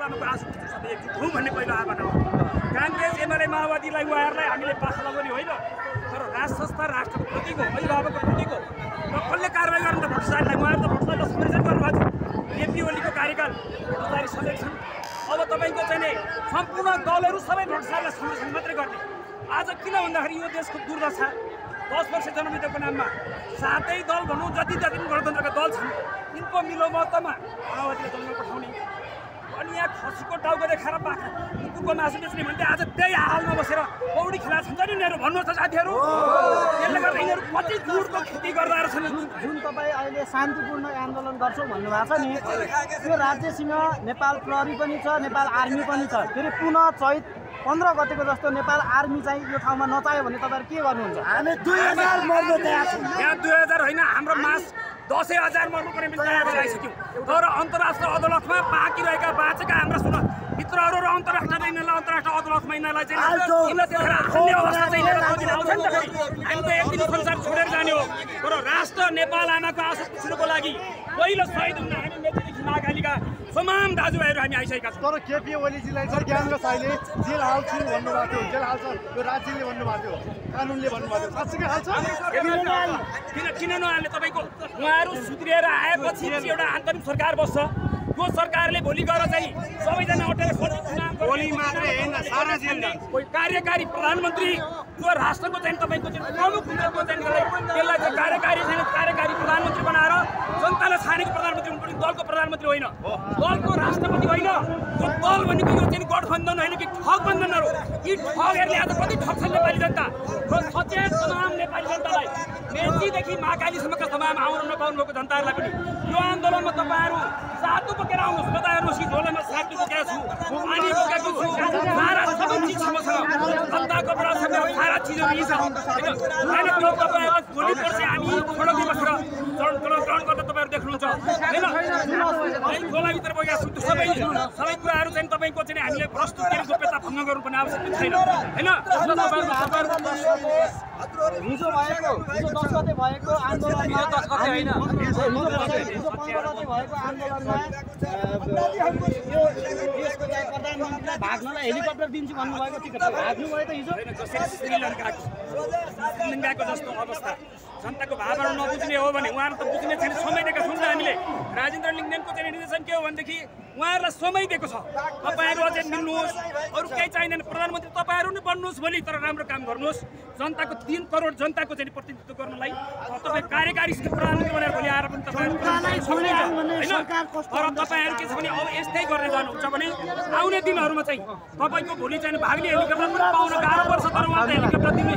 नेपालमा आशु सबै एकजुट हौँ भन्ने पहिलो आह्वान हो। काङ्ग्रेस एमाले माओवादीलाई उहाँहरूलाई हामीले पाखा लगाउने होइन, तर राष्ट्र संस्था राष्ट्रको प्रतीक हो, अभिभावकको प्रतीक हो र कसले कारवाही गर्नु त भ्रष्टाचारीलाई? उहाँहरू त भ्रष्टाचारलाई संरक्षण गर्नुभएको थियो। केपी ओलीको कार्यकाल भ्रष्टाचारी संरक्षण। अब तपाईँको चाहिँ नि सम्पूर्ण दलहरू सबै भ्रष्टाचारलाई संरक्षण मात्रै गर्ने। आज किन भन्दाखेरि यो देशको दुर्दशा 10 वर्ष जनमतको नाममा 7 दल भनौँ जति गणतन्त्रका दल छन् यिनको मिलोमतमा माओवादीले जङ्गल पठाउने अनि यहाँ खसीको टाउको देखाएर बाख्रा कुकुरको मासु बेच्ने भन्थे। आज त्यही हालमा बसेर पौडी खेला छन् नि यिनीहरू। भन्नुहोस् त साथीहरू, यसले गर्दा यिनीहरू कति दुरको खेती गर्दा छन्। जुन तपाईँ अहिले शान्तिपूर्ण आन्दोलन गर्छौँ भन्नुभएको छ नि, त्यो राज्य सीमा नेपाल प्रहरी पनि छ, नेपाल आर्मी पनि छ। फेरि पुनः चैत 15 गतेको जस्तो नेपाल आर्मी चाहिँ यो ठाउँमा नचाह्यो भने तपाईँहरू के गर्नुहुन्छ? हामी 2000 मर्न तयार छौँ। यहाँ 2000 होइन, हाम्रो मास 10,000 मर्नुपर्ने तयार भइसक्यौँ। तर अन्तर्राष्ट्रिय अदालतमा बाँकी रहेका बाँचेका हाम्रा मित्रहरू र अन्तर्राष्ट्रिय अन्तर्राष्ट्रिय अदालतमा यिनीहरूलाई चाहिँ हाल्ने अवस्था चाहिँ आउँछ नि त। फेरि हामी त एक दिन संसार छोडेर जाने हो। तर राष्ट्र नेपाल आमाको आशा पुछ्नुको लागि पहिलो शहीद हुन हामी मेचीदेखि महाकालीका तमाम दाजुभाइहरू हामी आइसकेका छौँ। तर केपी ओलीजीलाई चाहिँ ज्ञानरस अहिले जेल हाल्छु भन्नुभएको थियो, जेल हाल्छ यो राज्यले भन्नुभएको थियो, कानुनले भन्नुभएको थियो। साँच्चै हाल्छ? किन नहाल्ने? तपाईँको उहाँहरू सुध्रिएर आएपछि एउटा आन्तरिक सरकार बस्छ। त्यो सरकारले भोलि गएर चाहिँ सबैजना उठेर ओली मात्रै होइन सारा जेल कार्यकारी प्रधानमन्त्री जो राष्ट्रको चाहिँ तपाईँको चाहिँ प्रमुख हुन्छ त्यसलाई चाहिँ कार्यकारी प्रधानमन्त्री बनाएर जनतालाई छानेको प्रधानमन्त्री हुनुपर्ने, दलको प्रधानमन्त्री होइन, दलको राष्ट्रपति होइन। त्यो दल भनेको यो चाहिँ गठबन्धन होइन कि ठगबन्धनहरू। यी ठगहरूले आज कति ठग्छन् नेपाली जनता र सचेत तमाम नेपाली जनतालाई, मेचीदेखि महाकालीसम्मका तमाम आउनु नपाउनुभएको जनताहरूलाई पनि यो आन्दोलनमा तपाईँहरू सातु बोकेर आउनुहोस्। म त हेर्नुहोस् कि झोलामा सातु बोकेको छु, पानी बोकेको छु, सारा सबै चिज छ मसँग। जनताको प्रश्न सारा चिजहरू यी छ होइन। त्यो तपाईँहरू भोलि पर्सि हामी सडकमा बसेर ग्रहण गर्दा तपाईँहरू देख्नुहुन्छ होइन। झोलाभित्र बोकेको छु त्यो सबै कुराहरू चाहिँ तपाईँको चाहिँ हामीले प्रस्तुत गोप्यता भङ्ग गर्नुपर्ने आवश्यकता छैन होइन। हिजो 10 गते भएको आन्दोलनमा प्रधानमन्त्रीलाई भाग्नलाई हेलिकप्टर दिन्छु भन्नुभएको थियो, भाग्नुभयो त हिजो? श्रीलङ्काको जस्तो अवस्था जनताको भावना नबुझ्ने हो भने उहाँहरू त बुझ्ने छैन। समय दिएको छौँ हामीले। राजेन्द्र लिङ्गदेनको चाहिँ निर्देशन के हो भनेदेखि उहाँहरूलाई समय दिएको छ, तपाईँहरू अझै मिल्नुहोस्, अरू केही चाहिँदैन। प्रधानमन्त्री तपाईँहरू नै बन्नुहोस् भोलि, तर राम्रो काम गर्नुहोस्। जनताको 3 करोड जनताको चाहिँ प्रतिनिधित्व गर्नलाई तपाईँ कार्यकारी प्रधानमन्त्री भनेर भोलि आएर पनि तपाईँहरू तर तपाईँहरू के छ भने अब यस्तै गरेर जानुहुन्छ भने आउने दिनहरूमा चाहिँ तपाईँको भोलि चाहिँ भाग्ने हेलिकप्टर पनि पाउन गाह्रो पर्छ। तर उहाँले हेलिकप्टर दिने